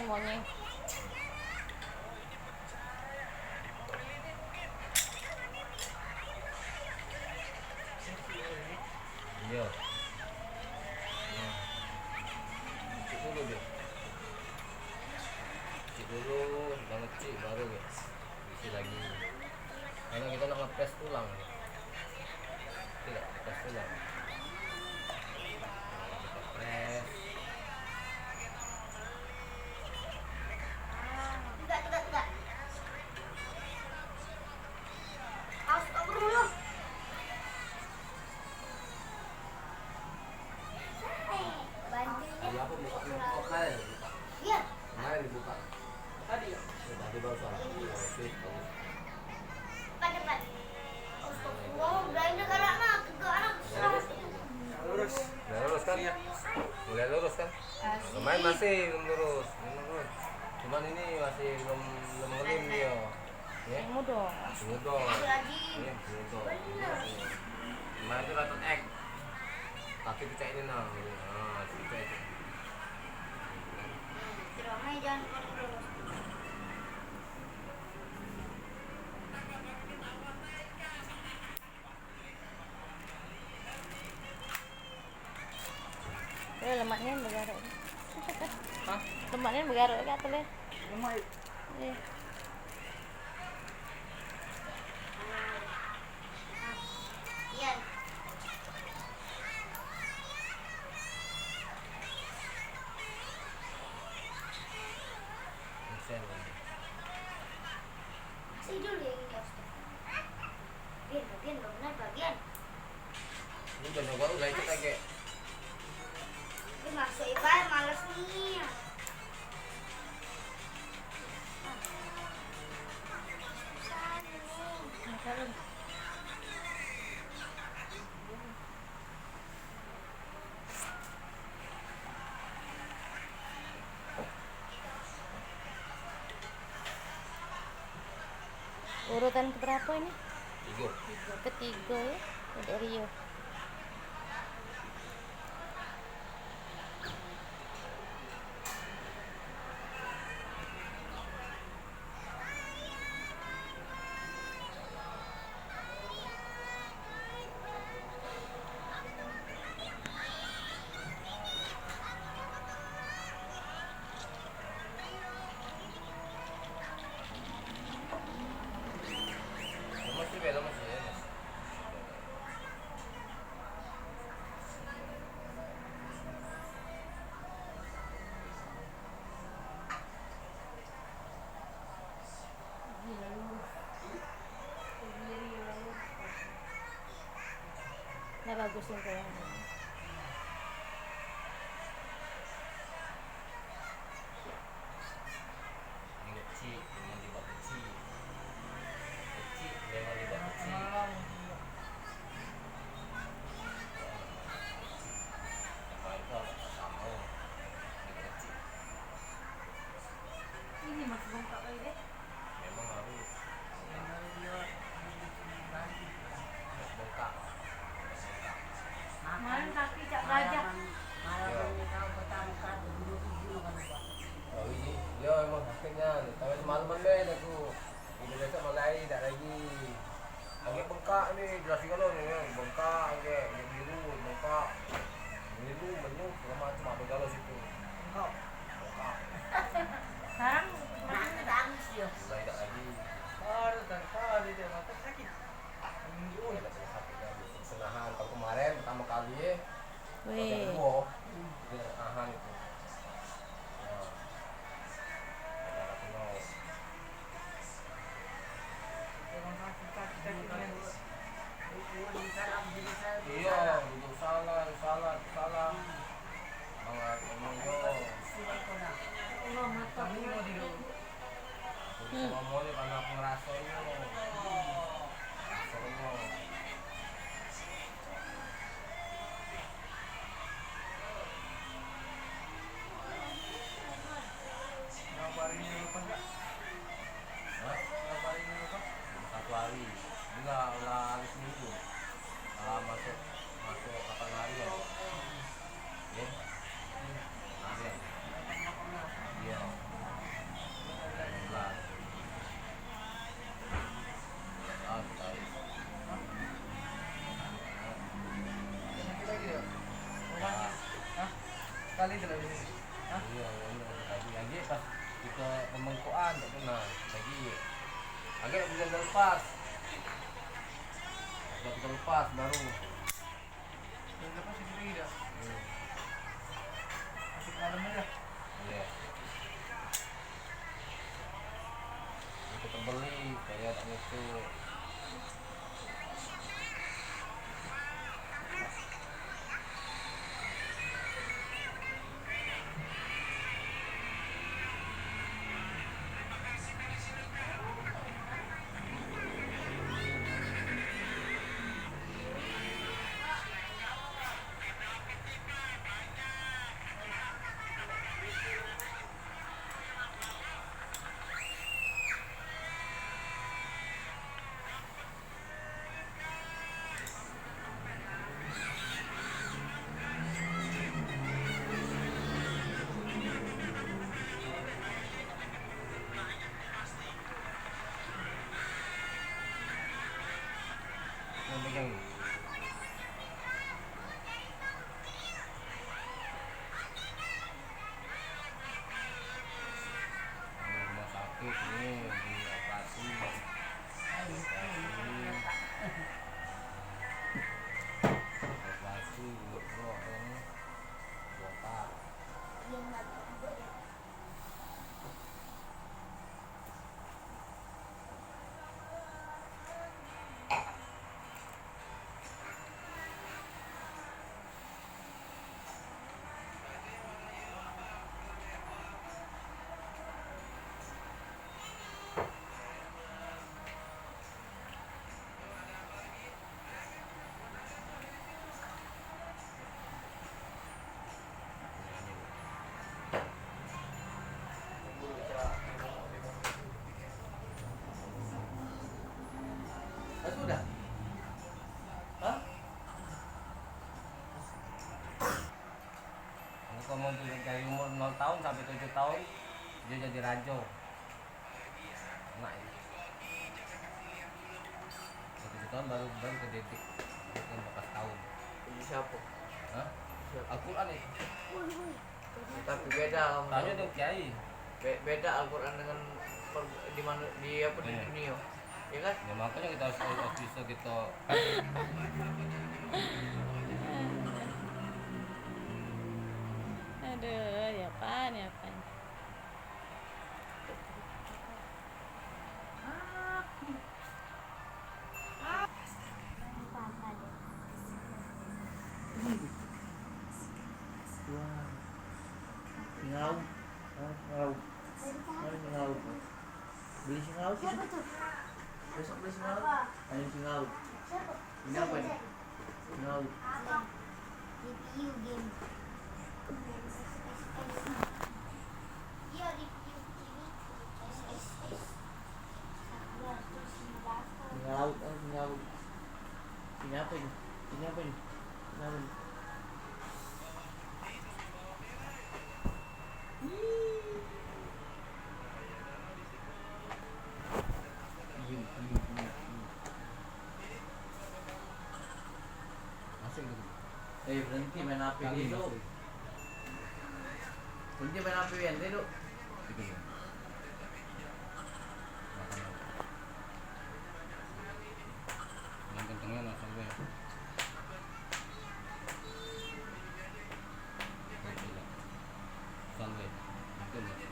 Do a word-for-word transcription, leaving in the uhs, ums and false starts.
Semuanya. Iya. Nah. Kecik dulu dia. Kecik dulu, udah kecik baru dia. Isi lagi. Karena kita nak ngepres tulang. Tidak, ngepres tulang. Nah, kita pres. Tegak, tegak, tegak. Astagfirullah. Bantunya. Iya, apa buka? Kemarin buka. Iya. Kemarin dibuka. Tadi ya? Ya, tadi baru salah. Iya, sip, bagus. Depan, depan. Astagfirullah, belanja galak nak, tegak nak, besar. Udah lurus. Udah lurus kan? Iya. Mulai lurus kan? Asik. Kemarin masih belum lurus. Belum lurus. Cuman ini masih belum, belum ngelim dia. Ya. Yang muda. Masih muda. Masih rajin. Iya, masih muda. Bener. Kemarin itu rata ek. Kaki pecah ini nah. Nah, pecah itu. Hmm, ceramah jangan lupa lurus. Eh, lemak nian begaruk. Hah? Lemak nian begaruk ke atas le. Lemak. Iya. Masih dulu ya, ini, Ustaz. Bagian, bagian, bagian, bagian. Ini udah nyoba, udah ikut lagi. Ini masuk Ibai, males nih. Susah nih. Urutan keberapa ini? Tiga. Ketiga ya, Dek Rio. Lemes juga, lemes ya, lemes. Nah, bagus nih kayak. Ini kecik, memang dibuat kecik. Kecik, memang dibuat kecik. Yang lain tuh agak sama. Ini kecik. Ini masih bengkak lagi deh. Memang harus. Memang dia bengkak. Bengkak. Kemarin kaki cak gajah. Malam, malam ini kau pertama kali duduk di sini, kan, Pak? Oh, iya. Iya, emang sakitnya. Tapi semalaman be aku. Ini besok mulai tak lagi. Agak bengkak ni, jelas juga lo ni, ya. Bengkak agak, agak biru, bengkak. Biru, menyuk, segala macam ada dalam situ. Bengkak. Bengkak. Sekarang mulai tak lagi. Baru tadi, tadi dia mata sakit. Minggu. Ada sakit lagi. Senahan, kalau kemarin pertama kali, ya. Weh. Yang kedua, dia tahan itu. Nah. Ada kena. Iya, duduk salah, salah, salah. Bangat ngomong yo. Aku bisa ngomong ni karena aku ngerasainnya. Ngerasainnya. Berapa hari ini lepas, Kak? Hah? Berapa hari ini lepas? Satu hari. Enggak, lah hari Seminggu. Ah, masuk, masuk kapan hari ya? Ya? Hari ya? Iya. Kali tu lagi. Hah? Iyo, iyo, iyo, lagi, lagi pas kito pembengkokan, tak kena. Lagi. Agak bisa lepas. Agak bisa lepas baru. Dah lepas sikit lagi dah. Hmm. Masih ke dalam aja. Iyo. Itu kebeli, kayak tak ngetu. Yang pegang. Di rumah sakit ni, di operasi. Operasi. Operasi, buat roh ni. Bongkar. Dah sudah? Hah? Aku ngomong tu dari umur nol tahun sampai tujuh tahun, dia jadi rajo. Anak itu. Tujuh tahun baru, baru ke didik. Itu bekas tahun. Jadi siapa? Hah? Siapa? Al-Quran itu. Tapi beda. Tanya dong kiai. Be- beda Al-Quran dengan per- di mana, di apa, di dunia. Ya kan? Ya, makanya kita harus, harus bisa kita. Aduh, ya pan, ya pan. Wah. Ngau. Ngau. Ngau. Beli singau. Siapa tu? Besok beli singau. Ayo singau. Siapa? Ini apa ni? Singau. Apa? Review game. Iya, review ini. S S S. Singau, eh, singau. Ini apa ini? Ini apa ini? Ini apa ini? Masuk gitu. Eh, berhenti main H P dulu. Berhenti main H P, Wen, dulu. Gitu ya. Makan dulu. Yang kencengnya langsung gue. Salve. Itu ya.